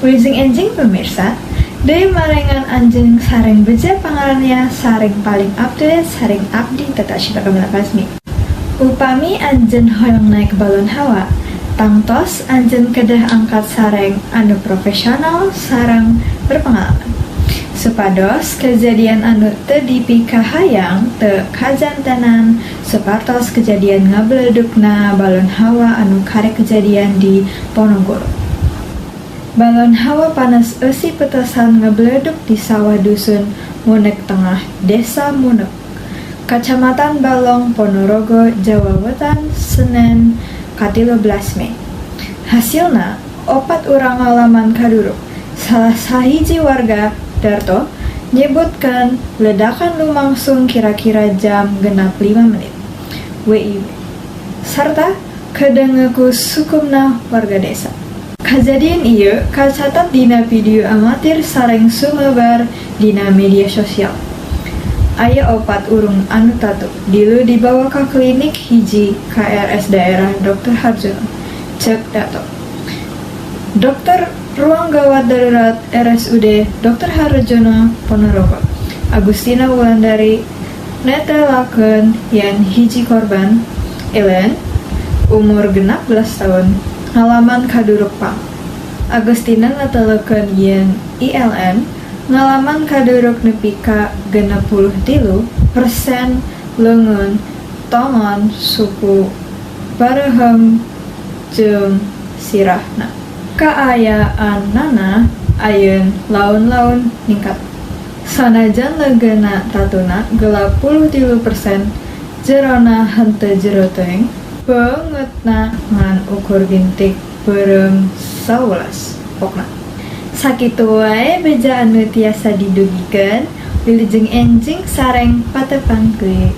Wilujeng enjing, pemirsa. Deui marengan anjeun sareng beja pangarannya sareng paling up to date sareng abdi Tata Syifa Kamila Kasmi. Upami anjeun hoyong naik balon hawa, tangtos anjeun kedah angkat sareng anu profesional sareng berpengalaman. Supados kejadian anu teu dipikahayang teu kajantenan, sapertos kejadian ngabeledugna balon hawa anu karek kejadian di Ponorogo. Balon hawa panas eusi petasan ngabeledug di sawah Dusun Munek Tengah, Desa Munek, Kacamatan Balong, Ponorogo, Jawa Wetan, Senen ka-13 Mei. Hasilna, opat urang ngalaman kaduruk. Salah sahiji warga, Darto, nyebutkan ledakan lumangsung kira-kira jam 6.05 WIB. Sarta kadenge ku sukumna warga desa. Kajadian ieu kacatat dina video amatir sareng sumebar dina media sosial. Aya opat urang anu tatu, 3 dibawa ka klinik, hiji ka RS Daerah Dr. Harjono, cek Darto. Dokter Ruang Gawat Darurat RSUD Dr. Harjono Ponorogo, Agustina Wulandari, netelakeun yen hiji korban, Ellen, umur 16 tahun, ngalaman kaduruk pang. Agustina netelakeun yen ILN ngalaman kaduruk nepi ka 63% leungeun, tongon, suku, pareuheum jeung sirahna. Kaayaanana ayeuna laun-laun ningkat. Sanajan leungeunna tatuna 83% jerona henteu jero teuing, beungeutna ngan ukur bintik beureum 11 pokna. Sakitu wae beja anu tiasa didugikeun, wilujeng enjing sareng patepang deui.